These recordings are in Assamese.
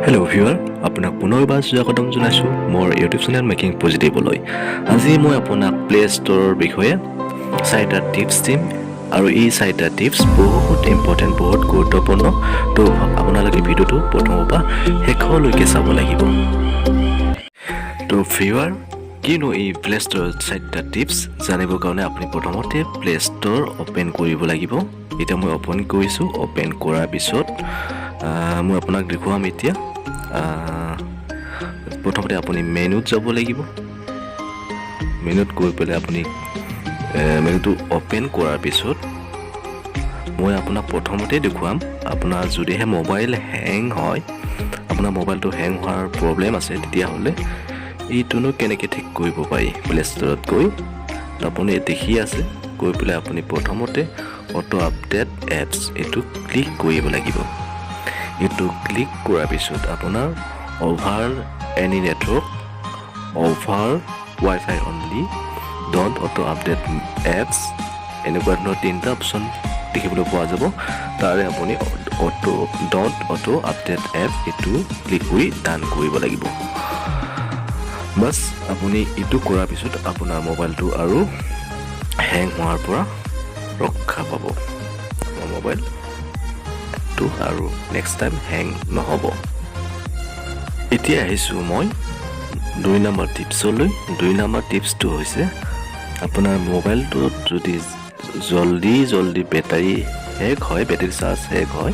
হেল্ল' ভিউৱাৰ, আপোনাক পুনৰবাৰ স্বাগতম জনাইছোঁ মোৰ ইউটিউব চেনেল মেকিং পজিটিভলৈ। আজি মই আপোনাক প্লে' ষ্ট'ৰৰ বিষয়ে চাৰিটা টিপছ দিম আৰু এই চাৰিটা টিপছ বহুত ইম্পৰ্টেণ্ট, বহুত গুৰুত্বপূৰ্ণ। তো আপোনালোকে ভিডিঅ'টো প্ৰথমৰ পৰা শেষলৈকে চাব লাগিব। তো ভিউৱাৰ, কিনো এই প্লে' ষ্ট'ৰৰ চাৰিটা টিপছ জানিবৰ কাৰণে আপুনি প্ৰথমতে প্লে' ষ্ট'ৰ অ'পেন কৰিব লাগিব। এতিয়া মই অ'পেন কৰিছোঁ। অ'পেন কৰাৰ পিছত মই আপোনাক দেখুৱাম। এতিয়া প্ৰথমতে আপুনি মেনুত যাব লাগিব। মেনুত গৈ পেলাই আপুনি মেনুটো অ'পেন কৰাৰ পিছত মই আপোনাক প্ৰথমতে দেখুৱাম, আপোনাৰ যদিহে মোবাইল হেং হয়, আপোনাৰ মোবাইলটো হেং হোৱাৰ প্ৰব্লেম আছে, তেতিয়াহ'লে এইটোনো কেনেকৈ ঠিক কৰিব পাৰি। প্লে ষ্ট'ৰত গৈ আপুনি দেখি আছে, গৈ পেলাই আপুনি প্ৰথমতে অট' আপডেট এপছ এইটো ক্লিক কৰিব লাগিব। এইটো ক্লিক কৰাৰ পিছত আপোনাৰ over any network, over WiFi only, don't auto update apps, এনেকুৱা ধৰণৰ তিনিটা অপশ্যন দেখিবলৈ পোৱা যাব। তাৰে আপুনি don't auto update app এইটো ক্লিক কৰি ডান কৰিব লাগিব। বাছ, আপুনি এইটো কৰাৰ পিছত আপোনাৰ মোবাইলটো আৰু হেং হোৱাৰ পৰা ৰক্ষা পাব। আপোনাৰ মোবাইলটো আৰু নেক্সট টাইম হেং নহ'ব। এতিয়া আহিছোঁ মই 2 নম্বৰ টিপছলৈ। 2 নম্বৰ টিপছটো হৈছে, আপোনাৰ মোবাইলটোত যদি জল্দি জল্দি বেটাৰী শেষ হয়, বেটাৰী চাৰ্জ শেষ হয়,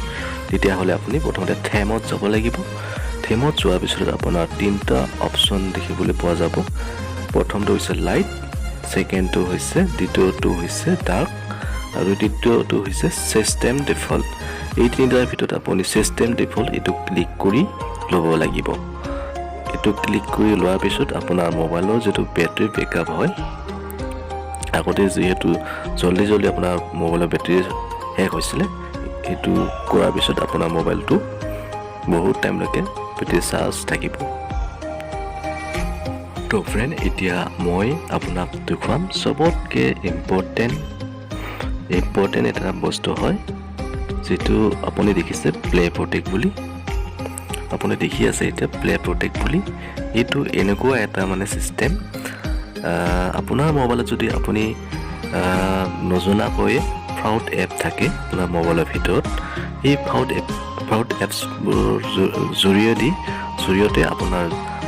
তেতিয়াহ'লে আপুনি প্ৰথমতে থেমত যাব লাগিব। থেমত যোৱাৰ পিছত আপোনাৰ তিনিটা অপশ্যন দেখিবলৈ পোৱা যাব। প্ৰথমটো হৈছে লাইট, ছেকেণ্ডটো হৈছে, দ্বিতীয়টো হৈছে ডাৰ্ক আৰু তৃতীয়টো হৈছে ছিষ্টেম ডিফল্ট। এই তিনিটাৰ ভিতৰত আপুনি ছিষ্টেম ডিফল্ট এইটো ক্লিক কৰি ল'ব লাগিব। এইটো ক্লিক কৰি লোৱাৰ পিছত আপোনাৰ মোবাইলৰ যিটো বেটেৰী বেকআপ হয়, আগতে যিহেতু জল্দি জল্দি আপোনাৰ মোবাইলৰ বেটেৰী শেষ হৈছিলে, এইটো কৰাৰ পিছত আপোনাৰ মোবাইলটো বহুত টাইমলৈকে বেটেৰী চাৰ্জ থাকিব। তো ফ্ৰেণ্ড, এতিয়া মই আপোনাক দেখুৱাম চবতকৈ ইম্পৰ্টেণ্ট এটা বস্তু হয়, যিটো আপুনি দেখিছে প্লে প্ৰটেক্ট বুলি। আপুনি দেখি আছে এতিয়া প্লে প্ৰটেক্ট বুলি। এইটো এনেকুৱা এটা মানে ছিষ্টেম, আপোনাৰ মোবাইলত যদি আপুনি নজনাকৈয়ে ফ্ৰড এপ থাকে আপোনাৰ মোবাইলৰ ভিতৰত, এই ফ্ৰড এপছবোৰৰ জৰিয়তে আপোনাৰ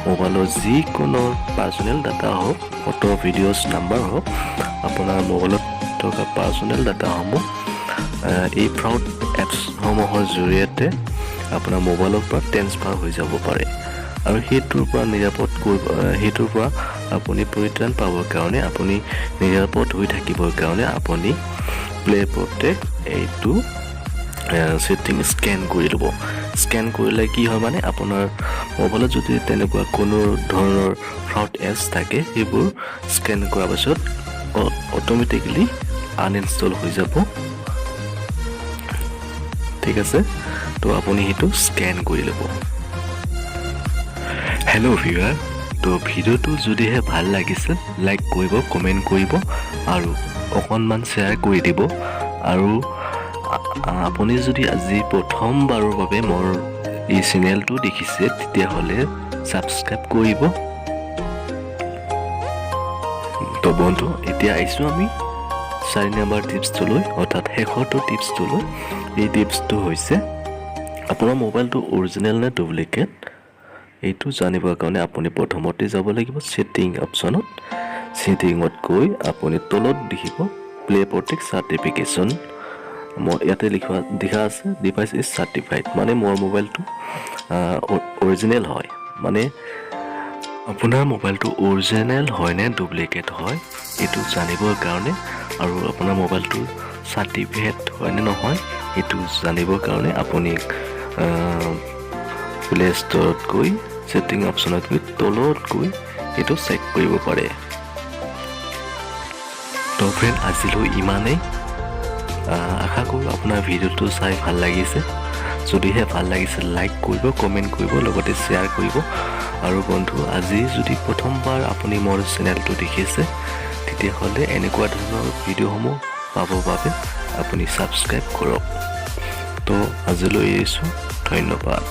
মোবাইলৰ যিকোনো পাৰ্চনেল ডাটা হওক, ফটো, ভিডিঅ'ছ, নাম্বাৰ হওক, আপোনাৰ মোবাইলত থকা পাৰ্চনেল ডাটাসমূহ এই ফ্ৰড এপছসমূহৰ জৰিয়তে আপোনাৰ মোবাইলৰ পৰা ট্ৰেন্সফাৰ হৈ যাব পাৰে। আৰু সেইটোৰ পৰা আপুনি পৰিত্ৰাণ পাবৰ কাৰণে, আপুনি নিৰাপদ হৈ থাকিবৰ কাৰণে আপুনি প্লে প্ৰটেক্ট এইটো ছেটিং স্কেন কৰি ল'ব। স্কেন কৰিলে কি হয়, মানে আপোনাৰ মোবাইলত যদি তেনেকুৱা কোনো ধৰণৰ ফ্ৰড এপছ থাকে, সেইবোৰ স্কেন কৰাৰ পাছত অট'মেটিকেলি আনইনষ্টল হৈ যাব। ঠিক আছে, তো আপুনি সেইটো স্কেন কৰি ল'ব। হেল্ল' ভিউৱাৰ, তো ভিডিঅ'টো যদিহে ভাল লাগিছে, লাইক কৰিব, কমেণ্ট কৰিব আৰু অকণমান শ্বেয়াৰ কৰি দিব। আৰু আপুনি যদি আজি প্ৰথমবাৰৰ বাবে মোৰ এই চেনেলটো দেখিছে, তেতিয়াহ'লে ছাবস্ক্ৰাইব কৰিব। তো বন্ধু, এতিয়া আহিছোঁ আমি 4 নম্বৰ টিপছটোলৈ, অৰ্থাৎ শেষৰটো টিপছটোলৈ। এই টিপছটো হৈছে, আপোনাৰ মোবাইলটো অৰিজিনেল নে ডুপ্লিকেট এইটো জানিবৰ কাৰণে আপুনি প্ৰথমতে যাব লাগিব ছেটিং অপশ্যনত। ছেটিঙত গৈ আপুনি তলত দেখিব প্লে প্ৰটেক্ট চাৰ্টিফিকেশ্যন। মই ইয়াতে লিখা লিখা আছে "Device is certified", মানে মোৰ মোবাইলটো অৰিজিনেল হয়। মানে আপোনাৰ মোবাইলটো অৰিজিনেল হয় নে ডুপ্লিকেট হয় এইটো জানিবৰ কাৰণে আৰু আপোনাৰ মোবাইলটো চাৰ্টিফিকেট হয় নে নহয় সেইটো জানিবৰ কাৰণে আপুনি প্লে ষ্ট'ৰত গৈ ছেটিং অপশ্যনত গৈ তলত গৈ এইটো চেক কৰিব পাৰে। তো ফ্ৰেণ্ড, আজিলৈ ইমানেই। আশা কৰোঁ আপোনাৰ ভিডিঅ'টো চাই ভাল লাগিছে। যদিহে ভাল লাগিছে, লাইক কৰিব, কমেণ্ট কৰিব, লগতে শ্বেয়াৰ কৰিব। আৰু বন্ধু, আজি যদি প্ৰথমবাৰ আপুনি মোৰ চেনেলটো দেখিছে, তেতিয়াহ'লে এনেকুৱা ধৰণৰ ভিডিঅ'সমূহ পাবৰ বাবে আপুনি ছাবস্ক্ৰাইব কৰক। তো আজিলৈ এৰিছোঁ, ধন্যবাদ।